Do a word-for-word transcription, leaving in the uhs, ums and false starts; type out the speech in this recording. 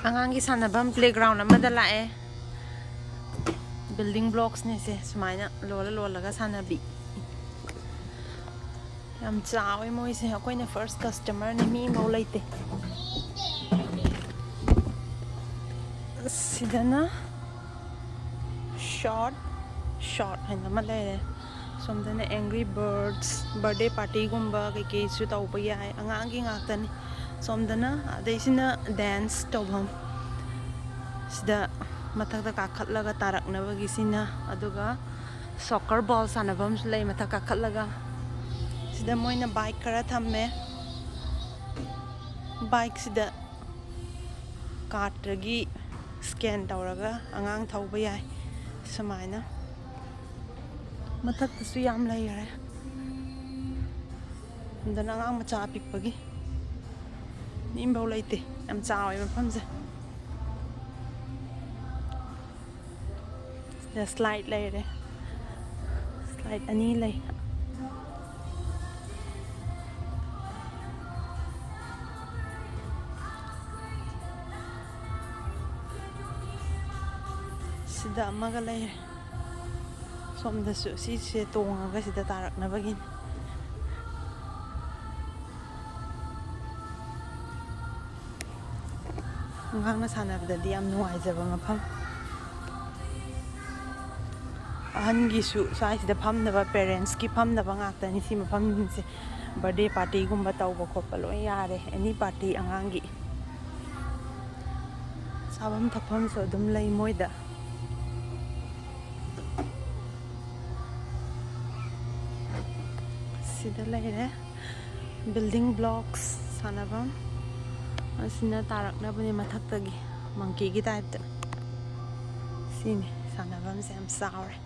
ꯑꯉꯥꯡꯒꯤ ꯁꯥꯟꯅꯐꯝ playground ꯑꯃꯗ ꯂꯥꯛꯑꯦ꯫ Building blocks ꯅꯦ ꯁꯦ, ꯁꯨꯃꯥꯏꯅ ꯂꯣꯜꯂ ꯂꯣꯜꯂꯒ ꯁꯥꯟꯅꯕꯤ꯫ ꯌꯥꯝ ꯆꯥꯎꯋꯦ ꯃꯣꯏꯁꯦ꯫ ꯑꯩꯈꯣꯏꯅ first customer ꯅꯦ, ꯃꯤ ꯑꯃꯐꯥꯎ ꯂꯩꯇꯦ꯫ ꯁꯤꯗꯅ short short ꯍꯥꯏꯅ ꯑꯃ ꯂꯩꯔꯦ꯫ ꯁꯣꯝꯗꯅ Angry Birds, birthday party ꯒꯨꯝꯕ ꯀꯩꯀꯩꯁꯨ ꯇꯧꯕ ꯌꯥꯏ, ꯑꯉꯥꯡꯒꯤ ꯉꯥꯛꯇꯅꯤ꯫ ꯁꯣꯝꯗꯅ, ꯑꯗꯩꯁꯤꯅ dance ꯇꯧꯐꯝ, ꯁꯤꯗ ꯃꯊꯛꯇ ꯀꯥꯈꯠꯂꯒ ꯇꯥꯔꯛꯅꯕꯒꯤꯁꯤꯅ, ꯑꯗꯨꯒ soccer ball ꯁꯥꯟꯅꯐꯝꯁꯨ ꯂꯩ ꯃꯊꯛ ꯀꯥꯈꯠꯂꯒ꯫ ꯁꯤꯗ ꯃꯣꯏꯅ bike ꯈꯔ ꯊꯝꯃꯦ꯫ Bike ꯁꯤꯗ card ꯇꯒꯤ scan ꯇꯧꯔꯒ ꯑꯉꯥꯡ ꯊꯧꯕ ꯌꯥꯏ꯫ ꯁꯨꯃꯥꯏꯅ ꯃꯊꯛꯇꯁꯨ ꯌꯥꯝ ꯂꯩꯈꯔꯦ꯫ ꯑꯗꯨꯅ ꯑꯉꯥꯡ ꯃꯆꯥ ꯑꯄꯤꯛꯄꯒꯤ ꯃꯤ ꯑꯃꯐꯥꯎ ꯂꯩꯇꯦ꯫ ꯌꯥꯝ ꯆꯥꯎꯋꯦ ꯃꯐꯝꯁꯦ꯫ ꯁꯤꯗ slide ꯂꯩꯔꯦ꯫ Slide ꯑꯅꯤ ꯂꯩ꯫ ꯁꯤꯗ ꯑꯃꯒ ꯂꯩꯔꯦ꯫ ꯁꯣꯝꯗꯁꯨ ꯁꯤꯁꯦ ꯇꯣꯡꯉꯒ ꯁꯤꯗ ꯇꯥꯔꯛꯅꯕꯒꯤꯅꯤ꯫ ꯑꯉꯥꯡꯅ ꯁꯥꯟꯅꯕꯗꯗꯤ ꯌꯥꯝ ꯅꯨꯡꯉꯥꯏꯖꯕ ꯃꯐꯝ꯫ ꯑꯍꯟꯒꯤꯁꯨ ꯁ꯭ꯋꯥꯏꯁꯤꯗ ꯐꯝꯅꯕ, parents ꯀꯤ ꯐꯝꯅꯕ ꯉꯥꯛꯇꯅꯤ ꯁꯤ ꯃꯐꯝꯁꯤꯡꯁꯦ꯫ Birthday party ꯒꯨꯝꯕ ꯇꯧꯕ ꯈꯣꯠꯄ ꯂꯣꯏ ꯌꯥꯔꯦ, any party ꯑꯉꯥꯡꯒꯤ꯫ ꯆꯥꯐꯝ ꯊꯛꯐꯝꯁꯨ ꯑꯗꯨꯝ ꯂꯩ ꯃꯣꯏꯗ꯫ ꯁꯤꯗ ꯂꯩꯔꯦ building blocks ꯁꯥꯟꯅꯐꯝ꯫ ꯑꯁꯤꯅ ꯇꯥꯔꯛꯅꯕꯅꯦ ꯃꯊꯛꯇꯒꯤ, monkey ꯒꯤ type ꯇ꯫ ꯁꯤꯅꯤ ꯁꯥꯟꯅꯐꯝꯁꯦ, ꯌꯥꯝ ꯆꯥꯎꯔꯦ꯫